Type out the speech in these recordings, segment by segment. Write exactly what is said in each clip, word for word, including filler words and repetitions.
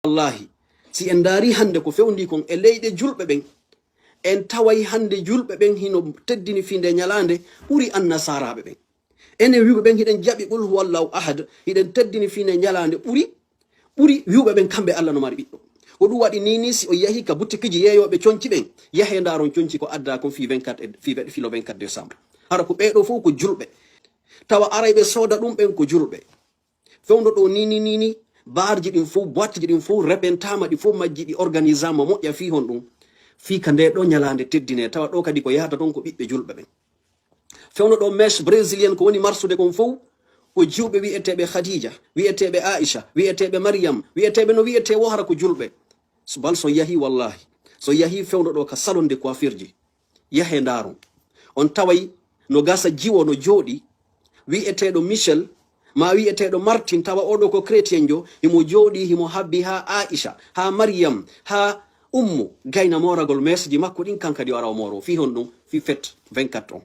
Wallahi, si en ndaari hannde ko fewndii kon e leyɗe julɓe ɓen, en taway hannde julɓe ɓen hino teddini fii nde ñalaande ɓuri annasaraaɓe ɓen. Enen wi'uɓe ɓen hiɗen jaɓi qul huwallahu ahad, hiɗen teddini fii nde ñalaande ɓuri, ɓuri wi'uɓe ɓen kamɓe Alla no mari ɓiɗɗo. Ko ɗum waɗi nii nii si o yahi ka butikiji yeeyooɓe conci ɓen, yahee ndaaron conci ko addaa kon fii vingt-quatre e, fii, fii lo vingt-quatre décembre. Hara ko ɓee ɗoo fow ko julɓe. Tawa arayɓe sooda ɗum ɓen ko julɓe. Fewndo ɗoo nii nii nii nii, barji ɗin fow, boîteji ɗin fow rebentaama, ɗi fow majji, ɗi organisama moƴƴa fii honɗum? Fii ka ndee ɗoo ñalaande teddinee, tawa ɗoo kadi ko yahata ton ko ɓiɓɓe julɓe ɓen. Fewndo ɗoo mèche brésilienne ko woni marsude kon fow, ko jiwɓe wi'eteeɓe Khadija, wi'eteeɓe Aisha, wi'eteeɓe Maryam, wi'eteeɓe no wi'etee woo hara ko julɓe. So bal so yahi wallahi, so yahi fewndo ɗoo ka salon de coiffure ji, yahee ndaaron. On taway no gasa jiwo no jooɗi, wi'eteeɗo Michel, maa wi'eteeɗo Martin, tawa oo ɗoo ko chrétienjo, himo jooɗi, himo habbi haa Aisha, haa Maryam, haa Ummu, gayna mooragol mèche ji makko ɗin, kan kadi o ara o mooro. Fii honɗum? Fii fête vingt-quatre on.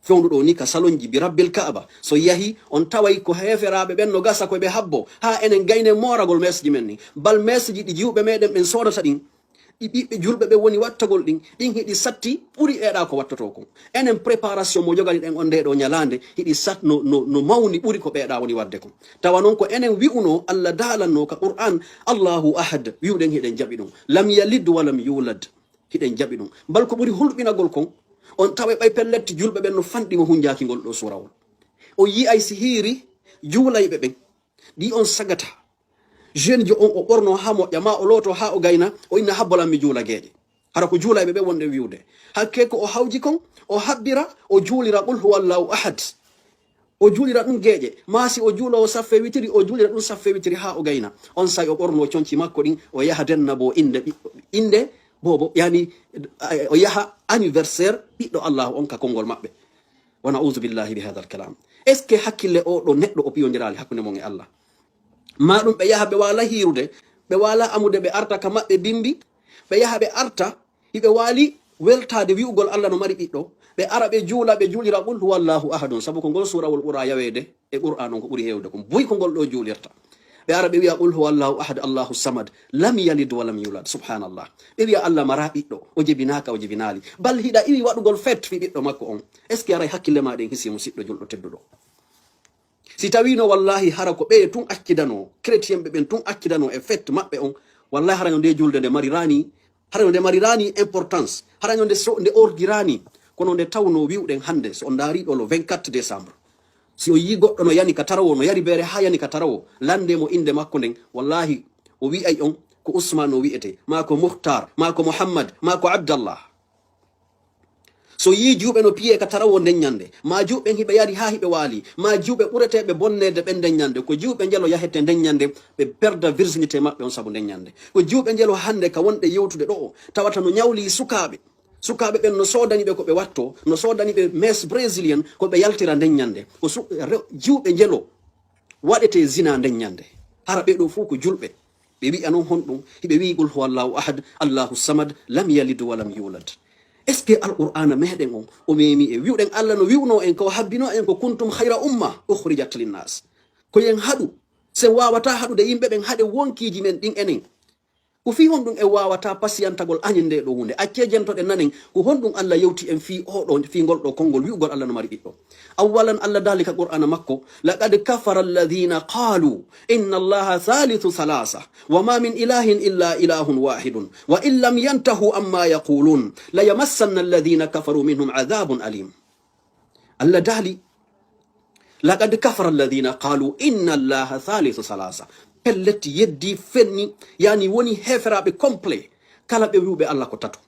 Fewndo ɗoo nii ka salon ji bi Rabbil Ka'aba, so yahi, on taway ko heeferaaɓe ɓen no gasa ko ɓe habbo, haa enen gaynen mooragol mèche ji men ɗin. Bal mèche ji ɗi jiwɓe meɗen ɓen soodata ɗin, ɗi ɓiɓɓe julɓe ɓen woni wattagol ɗin, ɗin hiɗi satti ɓuri ɓee ɗaa ko wattotoo kon. Enen préparation mo jogani ɗen on ndee ɗoo ñalaande, hiɗi sat-, no, no, no mawni ɓuri ko ɓee ɗaa woni waɗde kon. Tawa non ko enen wi'unoo, Alla daalanno ka Qur'an, Allahu ahad, wi'uɗen hiɗen jaɓi ɗum. Lam yalid wa lam yulad. Hiɗen jaɓi ɗum. Bal ko ɓuri hulɓinagol kon, on taway ɓay pellet julɓe ɓen no fanɗi mo hunjaaki ngol ɗoo suurawol. O yi'ay si hiiri juulayɓe ɓen, ɗi on sagata. Jeune jo on o ɓorno haa moƴƴa, maa o looto haa o gayna, o inna habbolan mi juula geeƴe. Hara ko juulayɓe ɓen wonɗe wi'ude. Hakkee ko o hawji kon, o habbira, o juulira qul huwallahu ahad. O juulira ɗum geeƴe. Maa si o juuloowo saffe witiri, o juulira ɗum saffe witiri haa o gayna. On say o ɓorno conci makko ɗin, o yaha denna bo innde ɓiɗɗo, innde boobo, yani, o yaha anniversaire ɓiɗɗo Allahu on ka konngol maɓɓe. Wa na'udhu billahi bi hadha al-kalam. Est-ce que hakkille oo ɗoo neɗɗo o piyondiraali hakkunde mon e Alla? Maa ɗum ɓe yaha ɓe waala hiirude, ɓe waala amude, ɓe arta ka maɓɓe bimbi, ɓe yaha ɓe arta, hiɓe waali weltaade wi'ugol Alla no mari ɓiɗɗo, ɓe ara ɓe juula, ɓe juulira qul huwallahu ahadun, sabu ko ngol suurawol ɓura yaweede e Qur'aan on, ko ɓuri heewde kon. Buy ko ngol ɗoo juulirta. Ɓe ara ɓe wi'a qul huwallahu ahad, Allahu samad, lam yalid wa lam yulad. Subhanallah. Ɓe wi'a Alla maraa ɓiɗɗo, o jebinaaka, o jebinaali. Bal hiɗa iwi waɗugol fête fii ɓiɗɗo makko on. Est-ce que aray hakkille maa ɗen hisii, musiɗɗo julɗo tedduɗo? Si tawiino wallahi hara ko ɓe tun accidanoo, chrétien ɓe ɓen tun accidanoo e fête maɓɓe on, wallahi hara no nde julde nde mariraani, hara no nde mariraani importance, hara no nde so, nde ordiraani. Kono nde tawnoo wi'uɗen hannde, so on ndaari ɗoo le vingt-quatre décembre, si o yii goɗɗo no yani ka tarawo, no yari beere haa yani ka tarawo, lande mo innde makko nden, wallahi o wi'ay on ko Usmaan o wi'etee, maa ko Muhtar, maa ko Muhammad, maa ko Abdallah. So yii juuɓe no piyee ka tarawo nden ñande, maa juuɓe ɓen hiɓe yari haa hiɓe waali, maa juuɓe ɓureteeɓe bonneede ɓen nden ñande, ko juuɓe njelo yahete nden ñande, ɓe perda virginité maɓɓe on sabu nden ñande. Ko juuɓe njelo hannde ka wonɓe yewtude ɗoo, tawata no ñawlii sukaaɓe. Sukaaɓe ɓen no soodani ɓe ko ɓe wattoo, no soodani ɓe mèche brésilienne ko ɓe yaltira nden ñande. Ko su-, re-, juuɓe njelo waɗetee zina nden ñande. Hara ɓee ɗoo fow ko julɓe. Ɓe wi'a non honɗum? Hiɓe wi'i qul huwallahu ahad, Allahu samad, lam yalid wa lam yulad. Est-ce que Alqur'aana meɗen on, o meemi en? Wi'uɗen Alla no wi'unoo en, ko habbinoo en ko kuntum khayra umma ukhrijat linnas. Ko yen haɗu, sen waawataa haɗude yimɓe ɓen, haɗe wonkiiji men ɗin enen. Ko fii honɗum en waawataa pasiyantagol añen ndee ɗoo huunde? Accee jentoɗen nanen ko honɗum Alla yewti en fii oo ɗoo, fii ngol ɗoo konngol wi'ugol Alla no mari ɓiɗɗo. Awwalan, Alla daali ka Qur'aana makko, laqad kafara alladhina qalu inna Allaha thalithu thalatha, wa ma min ilahin illa ilahun wahidun, wa in lam yantahu amma yaqulun, la yamassanna alladhina kafaru minhum adhabun alim. Alla daali, laqad kafara alladhina qalu inna Allaha thalithu thalatha. Pellet, yeddi, fenni, yani woni heeferaaɓe complet, kala ɓe wi'uɓe Alla ko tato.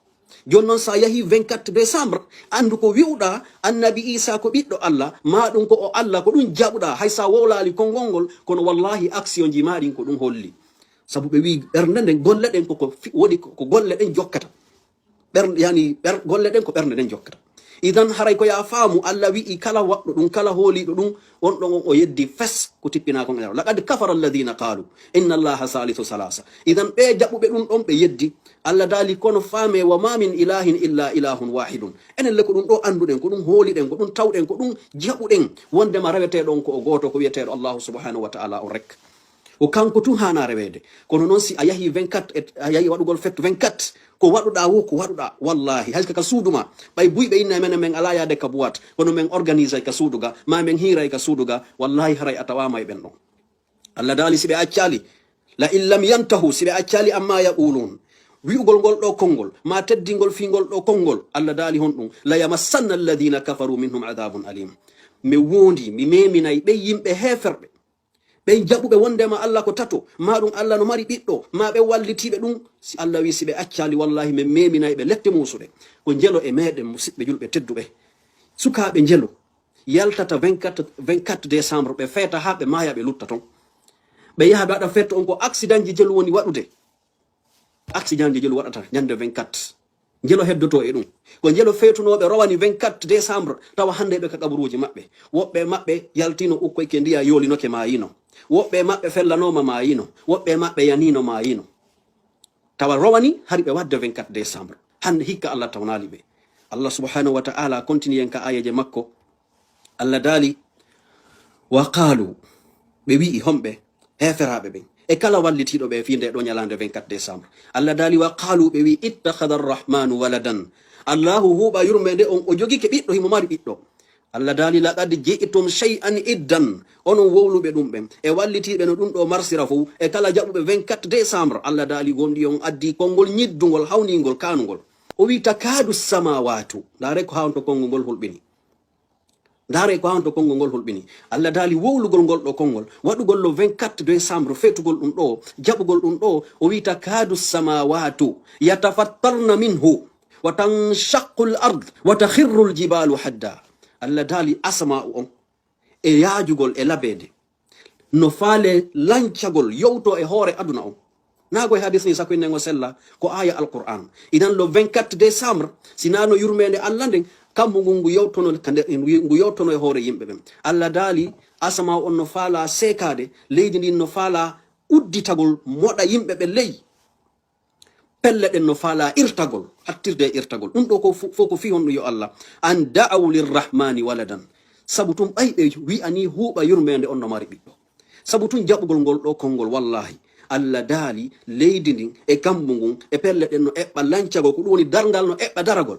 Jooni non, sa yahi vingt-quatre décembre, anndu ko wi'uɗaa Annabi Iisaa ko ɓiɗɗo Alla, maa ɗum ko o Alla, ko ɗum jaɓuɗaa, hay sa wowlaali konngol ngol, kono wallahi action ji maa ɗin ko ɗum holli. Sabu ɓe wi'i ɓernde nden, golle ɗen ko, ko fi-, woni ko, ko golle ɗen jokkata. Ɓernde, yani, ɓer-, golle ɗen ko ɓernde nden jokkata. Idan haray ko yaa faamu, Alla wi'i kala waɗɗo ɗum, kala hooliiɗo ɗum, on ɗon on o yeddi fes ko tippinaa kon e Laawol. Laqad kafara alladhina qalu inna Allaha thalithu thalatha. Idan ɓe jaɓuɓe ɗum ɗon ɓe yeddi. Alla daali, kono faame, wa ma min ilahin illa ilahun wahidun. Enen le ko ɗum ɗo annduɗen, ko ɗum hooliɗen, ko ɗum tawɗen, ko ɗum jaɓuɗen, wondema reweteeɗo on ko o gooto, ko wi'eteeɗo Allahu subhanahu wa ta'ala on rek. Ko kanko tun haana reweede. Kono noon si a yahi vingt-quatre, et a yahi waɗugol fettu vingt-quatre, ko waɗuɗaa wo, ko waɗuɗaa. Wallahi, hay ka suudu ma. Ɓay buy ɓe inna menen men alaa yaade ka boîte, kono men organise ka suudu ga, ma men hiiray ka suudu ga, wallahi haray a tawaama e ɓen ɗon. Allah daali si ɓe accaali, la in lam yantahu, si ɓe accaali amma yaqulun, wi'ugol ngol ɗo konngol, ma teddingol fii ngol ɗo konngol, Allah daali honɗum, la yamassanna alladhina kafaru minhum adhabun alim. Mi wondi, mi meminay ɓe yimɓe heeferɓe. Ɓen jaɓuɓe wondema Allah ko tato, ma ɗum Allah no mari ɓiɗɗo, ma ɓe wallitiiɓe ɗum, si Allah wi si ɓe accaali, wallahi men meminay ɓe lette muusuɗe. Ko njelo e meɗen, musiɓɓe julɓe tedduɓe. Sukaaɓe njelo yaltata vingt-quatre, vingt-quatre décembre, ɓe feeta haa ɓe maaya, ɓe lutta ton. Ɓe yaha ɓe waɗa fête on, ko accident ji njelu woni waɗude. Accident ji njelu waɗata ñande vingt-quatre. Njelo heddoto e ɗum. Ko njelo feetunooɓe rowani vingt-quatre décembre, tawa hande ɓe ka qaburuuji maɓɓe. Woɓɓe e maɓɓe yaltino ukkoyke ndiya yoolinoke maayino. Woɓɓe e maɓɓe fellanooma maayino. Woɓɓe e maɓɓe yanino maayino. Tawa rowani hari ɓe wadde vingt-quatre décembre. Hande hikka Allah tawnaali ɓe. Allah subhanahu wa ta'ala continue en ka aayeeje makko. Allah daali, wa qaalu, ɓe wi'i homɓe, heeferaaɓe ɓen, e kala wallitiiɗo ɓe fii nde ɗo ñalaande vingt-quatre décembre. Allah daali, wa qaalu, ɓe wi'i, ittakhadha arrahmanu waladan. Allahu huuɓa yurmeende on, o jogike ɓiɗɗo, himo mari ɓiɗɗo. Allah daali, laqad ji'tum shay'an iddan, onon wowluɓe ɗum ɓen, e wallitiiɓe no ɗum ɗo marsira fow, e kala jaɓuɓe vingt-quatre décembre. Allah daali, gonɗi on addi konngol ñiddungol, hawningol, kaanungol. O wi'i, takaadu samawatu, ndaare ko hawnto konngol ngol hulɓini. Ndaare ko hawnto konngol ngol hulɓini. Allah daali wowlugol ngol ɗo konngol, waɗugol lo vingt-quatre décembre, feetugol ɗum ɗo, jaɓugol ɗum ɗo, o wi'i, takaadu samawatu yatafattarna minhu, wa tanshaqqu al ard, wa takhirru al jibalu hadda. Allah daali asama'u on e yaajugol e labeede no faale lancagol yowto e hoore aduna on. Naa ko e hadis ni sakuinnen o sella, ko aya Alqur'an. Idan lo vingt-quatre décembre, si naa no yurmeende Allah nden, kammu ngun ngu yewtono ka nder, ngu yewtono e hoore yimɓe ɓen. Allah daali, asama on no faala seekaade, leydi ndin no faala udditagol moɗa yimɓe ɓe ley. Pelle ɗen no faala irtagol, hattirde e irtagol. Ɗum ɗo ko fu-, fof ko fii honɗum yo Allah. An da'aw lirrahmani waladan. Sabu tun ɓay ɓe wi'ani huuɓa yurmeende on no mari ɓiɗɗo. Sabu tun jaɓugol ngol ɗo konngol, wallahi, Allah daali leydi ndin e kambu ngun e pelle ɗen no eɓɓa lancagol, ko ɗum woni darngal no eɓɓa daragol.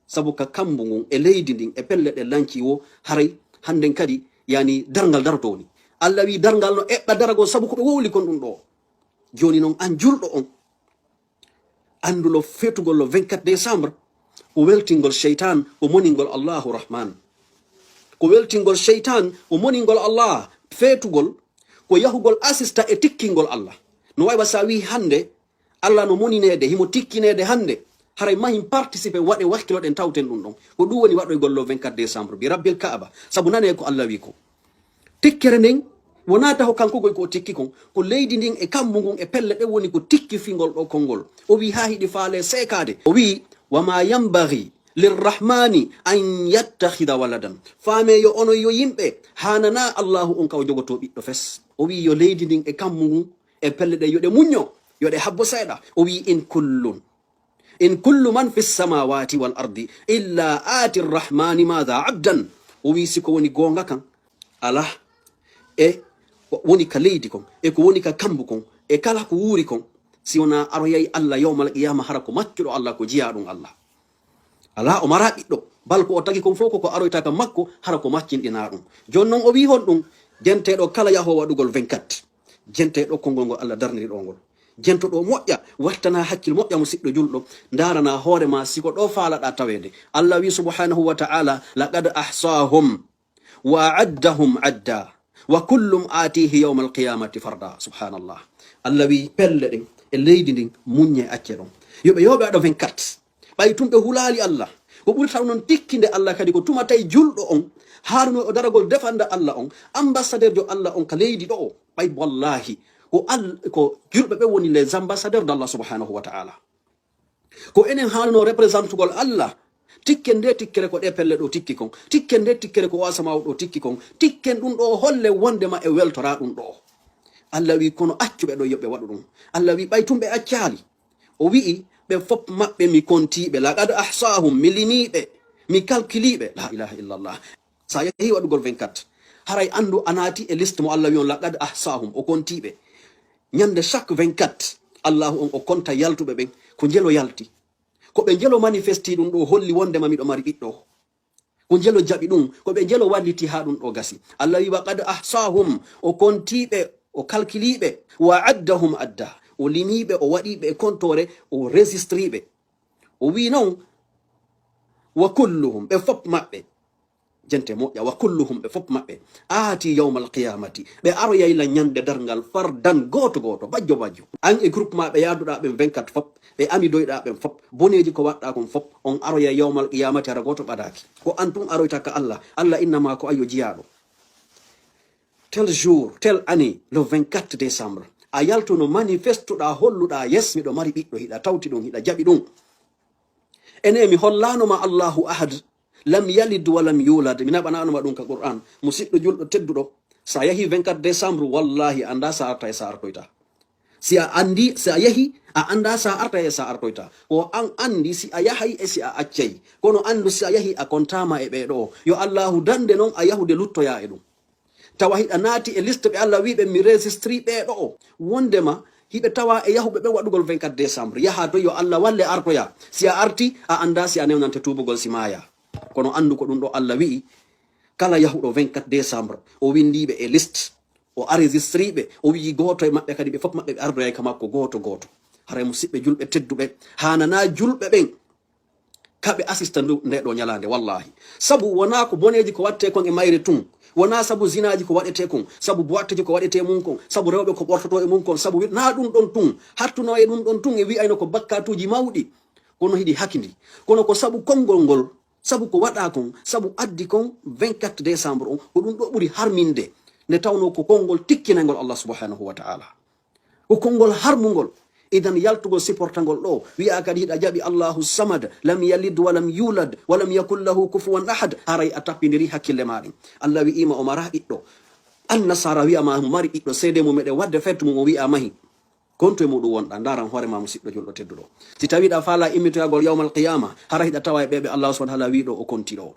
Sabu ka kambu ngun e leydi ndin e pelle ɗen lanci wo, haray hannden kadi, yani, darngal daroto woni. Allah wi darngal no eɓɓa daragol sabu ko ɓe wowli kon ɗum ɗo. Jooni non an julɗo on, anndu lo feetugol lo vingt-quatre décembre, ko weltingol seytan, ko moningol Allahu Rahman. Ko weltingol seytan, ko moningol Allah. Feetugol, ko yahugol assista e tikkingol Allah. No wayi wa sa wi hannde, Allah no monineede, himo tikkineede hannde. Haray mahin participe, waɗe wakkiloɗen tawten ɗum ɗon. Ko ɗum woni waɗoygol lo vingt-quatre décembre, bi Rabbil Kaaba. Sabu nane ko Allah wi ko. Tikkere nden wonaa taho kanko goy ko o tikki kon, ko leydi ndin e kammu ngun e pelle ɗen woni ko tikki fingol ɗo konngol. O wi haa hiɗi faale seekaade. O wi, wa ma yanbaghi lirrahmani an yattakhidha waladan. Faame yo onon yo yimɓe, haananaa Allahu on ka o jogotoo ɓiɗɗo fes. O wi yo leydi ndin e kammu ngun e pelle ɗen yo ɗe muñño, yo ɗe habbo seeɗa. O wi in kullun In kullu man fi samawati wal ardi illa ati rrahmani madha abdan. O wi si ko woni goonga kan, alaa e ko woni ka leydi kon, e ko woni ka kambu kon, e kala ko wuuri kon, si wonaa aroyay Allah yawmal qiyama hara ko maccuɗo Allah, ko jiyaaɗum Allah. Alaa o mara ɓiɗɗo, bal ko o tagi kon fof ko ko aroyta ka makko hara ko maccinɗinaa ɗum. Jooni non o wi honɗum? Jenteeɗo kala yahoo waɗugol vingt-quatre. Jente ɗo konngol ngol Allah darniri ɗo ngol. Jento ɗo moƴƴa, wattana hakkil moƴƴa musiɗɗo julɗo, ndarana hoore ma siko ɗo faalaɗa taweede. Allah wi subhanahu wa ta'ala, laqad ahsahum wa addahum adda wa kullum atihi yawmal qiyamati farda. Subhanallah. Allah wi pelle ɗen e leydi ndin muññe acce ɗon. Yo ɓe, yo ɓe waɗa vingt-quatre. Ɓay tun ɓe hulaali Allah. Ko ɓuri taw non tikkinde Allah kadi ko tuma tawi julɗo on haaluno o daragol defanda Allah on, ambassadeur jo Allah on ka leydi ɗo. Ɓay wallahi ko Al-, ko julɓe ɓe woni les ambassadeurs d'Allah subhanahu wa ta'ala. Ko enen haaluno représentugol Allah. Tikken nde tikkere ko ɗe pelle ɗo tikki kon. Tikken nde tikkere ko o asama o ɗo tikki kon. Tikken ɗum ɗo holle wondema e weltora ɗum ɗo. Allah wi kono accuɓe ɗo yo ɓe waɗu ɗum. Allah wi ɓay tun ɓe accaali. O wi'i, ɓe fop maɓɓe mi kontiiɓe, laqad ahsahum, mi limiiɓe, mi kalkiliiɓe. La ilaha illallah. Sa yehi waɗugol vingt-quatre, haray anndu a naati e liste mo Allah wi on, laqad ahsahum, o kontiiɓe. Ñande chaque vingt-quatre, Allahu on o konta yaltuɓe ɓen. Ko njelo yalti? Ko ɓe njelo manifesti ɗum ɗo holli wondema miɗo mari ɓiɗɗo? Ko njelo jaɓi ɗum? Ko ɓe njelo walliti haa ɗum ɗo gasi? Allah wi, "Wa qad ahsahum", o kontiiɓe, o kalkiliiɓe, "wa addahum adda", o limiiɓe, o waɗiiɓe e kontoore, o registriiɓe. O wi non, "Wa kulluhum", ɓe fop maɓɓe. Jente moƴƴa, "wa kulluhum", ɓe fop maɓɓe, "aati yawmal qiyamati", ɓe aroyay la ñande darngal, fardan, gooto gooto, bajjo bajjo. An e groupe ma ɓe yaaduɗa ɓen vingt-quatre fop, ɓe amidoyɗa ɓen fop, boneeji ko waɗɗa kon fop, on aroyay yawmal qiyamati, hara gooto ɓadaaki. Ko an tun aroyta ka Allah, Allah innama ko ayyo jiyaaɗo. Tel jour, telle année, le vingt-quatre décembre, a yaltuno manifestuɗa, holluɗa, "Yes, miɗo mari ɓiɗɗo", hiɗa tawti ɗum, hiɗa jaɓi ɗum. Ene mi hollanoma Allahu ahad, lam yalid wa lam yulad, mi naɓananoma ɗum ka Qur'an. Musiɗɗo julɗo tedduɗo, sa yahi vingt-quatre décembre, wallahi a anda sa arta e sa artoyta. Si a andi, si a yahi, a anda sa arta e sa artoyta. Ko an andi si a yahay e si a accay. Kono andu si a yahi a kontama e ɓeɗo. Yo Allahu dande non a yahude luttoya e ɗum. Tawa hiɗa naati e liste ɓe Allah wi ɓe mi registri ɓeɗo. Wondema hiɓe tawa e yahuɓe ɓe waɗugol vingt-quatre décembre. Yaha to yo Allah walle artoya. Si a arti, a anda si a newnante tuubugol si maya. Kono andu ko ɗum ɗo Allah wi'i, kala yahuɗo vingt-quatre décembre, o windiɓe e liste, o aregistriɓe, o wi'i gooto e maɓɓe kadi ɓe fof maɓɓe ɓe ardoyay ka makko gooto gooto. Haray musiɓɓe julɓe tedduɓe, hanana julɓe ɓen kaɓe assista ndu, nde ɗo ñalaande, wallahi. Sabu wona ko boneeji ko watte kon e mayre tun, wona sabu zinaaji ko waɗete kon, sabu boitteji ko waɗete mum kon, sabu rewɓe ko ɓortoto e mum kon, sabu wi-, na ɗum ɗon tun, hattuno e ɗum ɗon tun e wi'ayno ko bakkatuuji mawɗi, kono hiɗi hakindi. Kono ko sabu konngol ngol, sabu ko waɗa kon, sabu addi kon vingt-quatre décembre on, ko ɗum ɗo ɓuri harminde, nde tawno ko konngol tikkinayngol Allah subhanahu wa ta'ala. Ko konngol harmungol. Idan yaltugol supportangol ɗo, wi'a kadi hiɗa jaɓi Allahu samad, lam yalid wa lam yulad, wa lam yakun lahu kufuwan ahad, haray a tappindiri hakkille ma ɗin. Allah wi'ima o mara ɓiɗɗo. Annasara wi'a ma mo mari ɓiɗɗo, seede mum meɗen wadde fête mum o wi'a mahi. Konto e muɗum wonɗa, ndaran hoore ma musiɗɗo julɗo tedduɗo. Si tawiɗa faala immitoyagol yawmal qiyama, hara hiɗa tawa e ɓeɓe Allah subhanahu wa ta'ala wiɗo o konti ɗo.